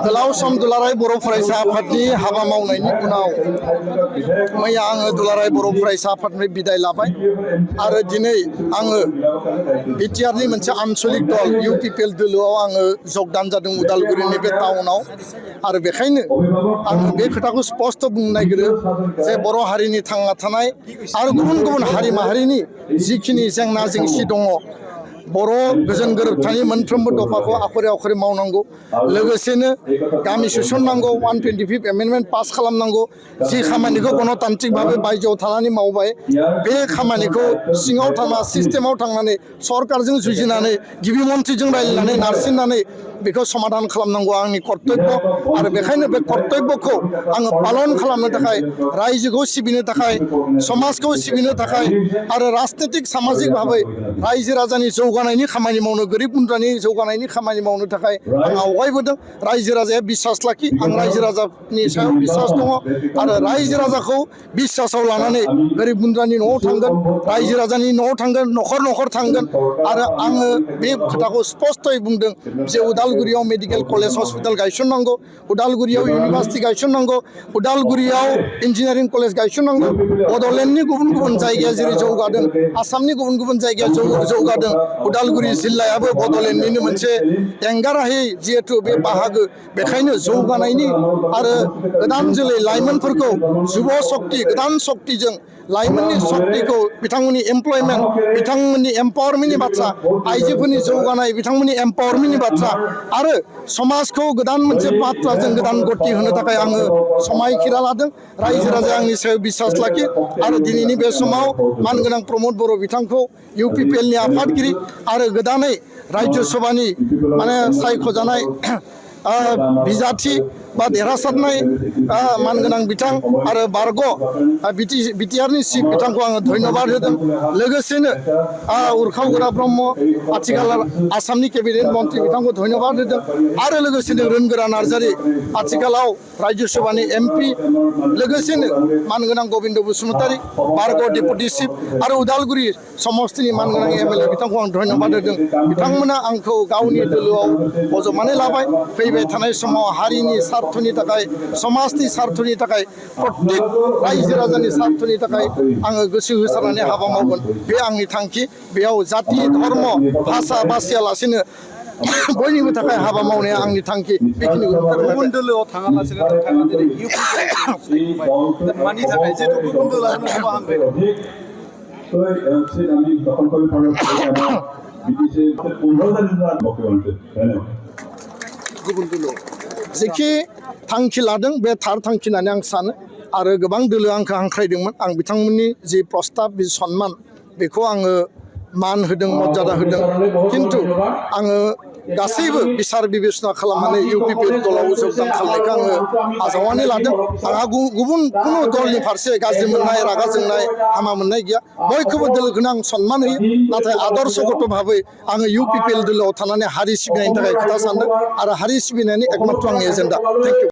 गोलाव सम दुलाराय बर' फरायसा आफादनि हाबा मावनायनि उनाव मैया आङो दुलाराय बर' फरायसा आफादनिफ्राय बिदाय लाबाय आरो दिनै आङो बिटिआरनि मोनसे आनसलिक दल इउपिपिएल दोलोआव आङो जगदान जादों उदालगुरिनि बे टाउनाव आरो बेखायनो आङो बे खोथाखौ स्पष्ट बुंनो नागिरो जे बर' हारिनि थांना थानाय आरो गुबुन गुबुन हारि माहारिनि जिखिनि जेंना जेंसि दङ बर' गोजोन गोरोबथानि मोनफ्रोमबो दफाखौ आखरे आखरे मावनांगौ लोगोसेनो गामि सोसननांगौ 125 एमेन्डमेन्ट पास खालामनांगौ जि खामानिखौ गणतान्त्रिक भाबै बायजोआव थानानै मावबाय बे खामानिखौ सिङाव थाना सिस्टेमाव थांनानै सरकारजों जुजिनानै गिबि मन्थ्रिजों रायज्लायनानै नारसिननानै बेखौ समाधान खालामनांगौ आंनि कर्तब्य आरो बेखायनो बे कर्तब्यखौ आङो पालन खालामनो थाखाय रायजोखौ सिबिनो थाखाय समाजखौ सिबिनो थाखाय आरो राजनीतिक सामाजिक भाबै रायजो राजानि जौगानायनि खामानि मावनो गोरिब गुन्द्रानि जौगानायनि खामानि मावनो थाखाय आं आवगायबोदों रायजो राजाया बिसास लाखि आं रायजो राजानि सायाव बिसास दङ आरो रायजो राजाखौ बिसासाव लानानै गोरिब गुन्द्रानि न'आव थांगोन रायजो राजानि न'आव थांगोन न'खर न'खर थांगोन आरो आङो बे खोथाखौ स्पष्टयै बुंदों जे उदालगुरियाव मेडिकेल कलेज हस्पिटाल गायसननांगौ उदालगुरियाव इउनिभार्सिटि गायसननांगौ उदालगुरियाव इन्जिनियारिं कलेज गायसननांगौ बड'लेण्डनि गुबुन गुबुन जायगाया जेरै जौगादों आसामनि गुबुन गुबुन जायगायाव जौगादों उदालगुरि जिल्लायाबो बड'लेण्डनिनो मोनसे एंगारहायै जिहेतु बे बाहागो बेखायनो जौगानायनि आरो गोदान जोलै लाइमोनफोरखौ जुब शक्ति गोदान शक्तिजों लाइमोननि शक्तिखौ बिथांमोननि एमप्लयमेन्ट बिथांमोननि एम्पावारमेन्टनि बाथ्रा आइजोफोरनि जौगानाय बिथांमोननि एम्पावारमेन्टनि बाथ्रा आरो समाजखौ गोदान मोनसे बाथ्राजों गोदान गति होनो थाखाय आङो समायखिरा लादों रायजो राजाया आंनि सायाव बिसास लाखि आरो दिनैनि बे समाव मानगोनां प्रमद बर' बिथांखौ इउपिपिएलनि आफादगिरि आरो गोदानै राज्य सभानि माने सायख'जानाय बिजाथि बा देरहासारनाय मानगोनां बिथां आरो बारग' बिटिआरनि चिफ बिथांखौ आङो धन्यबाद होदों लोगोसेनो उरखाव ब्रह्म आथिखाल आसामनि केबिनेट मन्त्रि बिथांखौ धन्यबाद होदों आरो लोगोसेनो रोनगोरा नार्जारि आथिखालाव राज्य सभानि एमपि लोगोसेनो मानगोनां गबिन्द बसुमतारी बारग' डेपुटि चिफ आरो उदालगुरि समस्तिनि मानगोनां एमएलए बिथांखौ आं धन्यबाद होदों बिथांमोना आंखौ गावनि दोलोआव बजबनानै लाबाय फैबाय थानाय समाव हारिनि स्वार्थनि थाखाय समाजनि स्वार्थनि थाखाय प्रत्येक रायजो राजानि स्वार्थनि थाखाय आङो गोसो होसारनानै हाबा मावगोन बे आंनि थांखि बेयाव जाति धर्म भाषा बासियालासेनो बयनिबो थाखाय हाबा मावनाया आंनि थांखि बेखिनिखौ गुबुन दोलोआव थाङालासिनो नोंथाङा दिनै इउपिपिएल मानि थाखाय जेथु गुबुन दोलोआनो हाबा हामबाय गुबुन दोलोआव जेखि थांखि लादों बे थार थांखि होननानै आं सानो आरो गोबां दोलो आंखौ हांख्रायदोंमोन आं बिथांमोननि जि प्रस्ताब बे सन्मान बेखौ आङो मान होदों मर्यादा होदों खिन्थु आङो गासैबो बिसार बिबेसना खालामनानै इउपिपिएल दलाव जगदान खालामनायखौ आङो आजावनानै लादों आंहा गुबुन कुनु दलनि फारसे गाज्रि मोननाय रागा जोंनाय हामा मोननाय गैया बयखौबो दोलोखौनो आं सन्मान होयो नाथाय आदर्शगत भाबै आङो इउपिपिएल दोलोआव थानानै हारि सिबिनायनि थाखाय खोथा सानदों आरो हारि सिबिनायनि एकमात्र आंनि एजेन्डा थेंक इउ